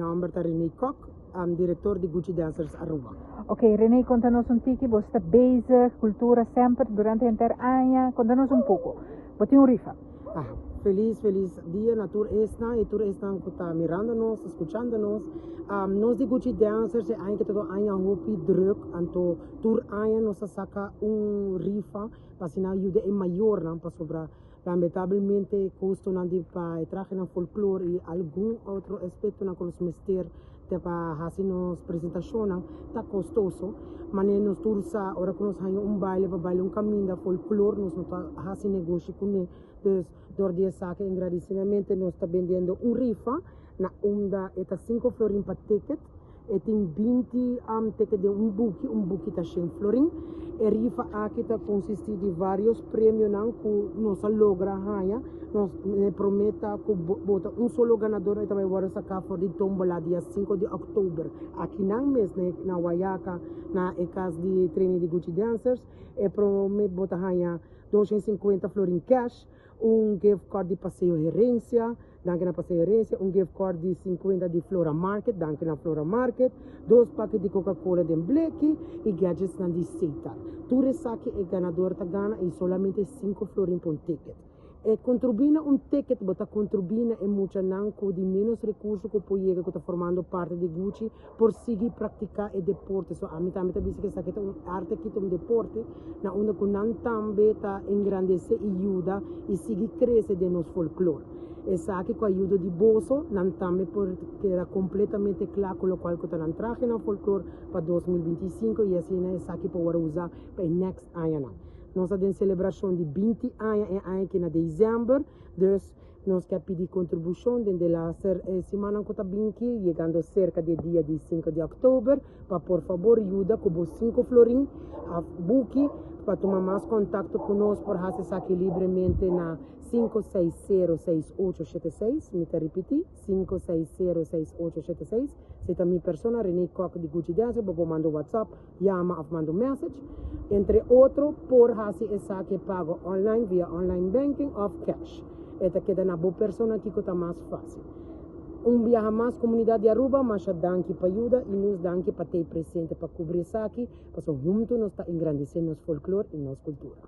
nomber ta Rene Kok, director di Gucci Dancers Aruba. Ok, Rene, conta nos un tiki, bo ta bezig, cultura semper durante henter aña, conta nos un poco. Bo tin un rifa. Ah, feliz, feliz dia na tur esnan y tur esnan cu ta mirando nos, scuchando nos. Nos di Gucci Dancers e aña cu ta un aña hopi druk, anto tur aña nos a saca un rifa pa asina yuda e mayornan pasobra lamentablemente costonan di pa e trahenan folklore y algun otro aspectonan cu nos mester te pa haci nos presentacionnan ta costoso. Manera nos tur sa, ora cu nos haya un baile pa baila un caminda folklore, nos no ta haci negoshi cune. Dus door di esaki engrandecidamente nos ta bendiendo un rifa na unda e ta 5 florin pa ticket. E tin 20 ticket den un buki, un buki ta 100 florin. E rifa aki ta consisti di varios premionan cu nos a logra haya. Nos me prometa cu bo ta un solo ganador y tambe wordo saca for di tombola dia 5 di october. Aki nan mes na Wayaca, na e cas di training di Gucci Dancers. E prome bo ta haya 250 florin cash, un gift card di Paseo Herencia, danki na Paseo Herencia, un gift card di 50 di Flora Market, danki na Flora Market, dos paket di Coca-Cola den bleki y gadgets nan di Setar. Tur esaki e ganador ta gana y solamente 5 florin pa un ticket. E contribui na un ticket, bo ta contribui na e muchanan cu di menos recurso cu por yega cu ta formando parte di Gucci por sigui practica e deporte. So ami tambe ta bisa cu esaki ta un arte aki ta un deporte na unda cu nan tambe ta engrandece y yuda y sigui crece den nos folklore. Esaki cu ayudo di boso, nan tambe por keda completamente cla cu locual cu ta nan trahe na folklore pa 2025 y asina esaki por usa pa e next aña nan. Nos ta den celebracion di 20 aña e aña aki na december, dus nos kier pidi contribucion den e laatste siman cu ta bin aki, yegando cerca di dia di 5 di october, pa por fabor yuda cu 5 florin a buki. Pa tuma mas contacto cu nos por haci esaki libremente na 5606876, mi ta ripiti, 5606876. Esey ta mi persona, René Kok di Gucci Dancer, bo por manda WhatsApp, yama of manda message. Entre otro, por haci esaki pago online via online banking of cash. E ta keda na bo persona kico ta mas facil. Un biaha mas, comunidad di Aruba, masha danki pa yuda y nos danki pa ta presente pa cubri esaki, paso hunto nos ta engrandece nos folklore y nos cultura.